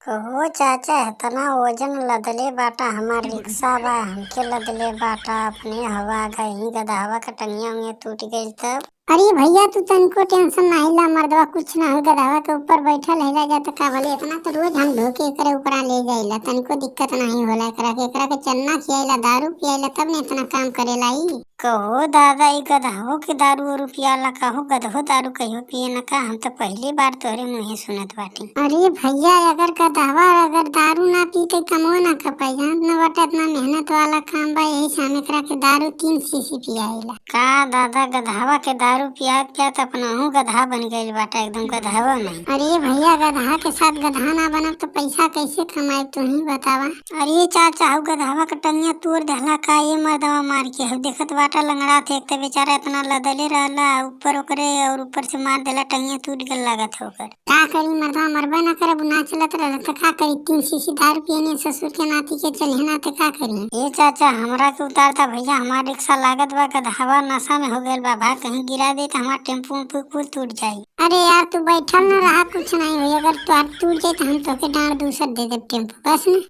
कहो चाचा, एतना वजन लदले बाटा हमार रिक्शा बा, हमके लदले बाटा अपने हवा कहीं गदहवा क टंगिया उंगिया टूट गईल तब। अरे भैया, तू तनिको टेंशन नाही ला मर्दवा, कुछ ना हो। गधवा के ऊपर बैठल हैला जा त का भले। इतना तो रोज हम ढोके एकरे ऊपरा ले जाइला, तनिको दिक्कत नहीं होला एकरा के। एकरा के चन्ना खियाइला, दारू पियाइला, तब न इतना काम करेला ई। कहो दादा, ई गदहो के दारू ओरू पियाला? कहो, गदहो दारू कहियो पिए न का? हम तो पहली बार तोहरे मुँहे सुनत बाटी। अरे भैया, अगर गधवा अगर दारू ना पी त कमो ना खपाई। जानत न बाटे, इतना मेहनत वाला काम बा, यही से हम एकरा के दारू 3 सीसी पियाइला। का दादा, गधवा के दारू पियात पियात अपनहु गधा बन गईल बाटा, एकदम गधवा नहीं। अरे भैया, गधा के साथ गधा ना बनब तो पैसा कैसे कमाई, तू ही बतावा। अरे चाचा, हऊ गधवा के टंगिया तोड़ देहला का ये मर्दवा मार के? हऊ देखत बाटा लंगड़ा थे। एक त बेचारा इतना लदले रहला ऊपर ओकरे और ऊपर से मार देला, टंगिया टूट गल लागत है ओकर। का करी मर्दवा, मरबे ना करब, ना चलत रहल त का करी? 3 सीसी दारू पियनी ससुर के नाती के, चलिहे ना त का करी? ए चाचा, हमरा के उतारता भैया, हमार रिक्शा लागत बा गधवा नशा में हो गईल बा। भा कहीं गिरा दे त हमार टेम्पू उम्पू कुल टूट जाई। अरे यार, तू बैठल न रहा, कुछ नहीं होई। अगर तोहार टूट जाई त हम तोके डांट दूसर दे देब टेम्पू, बस न।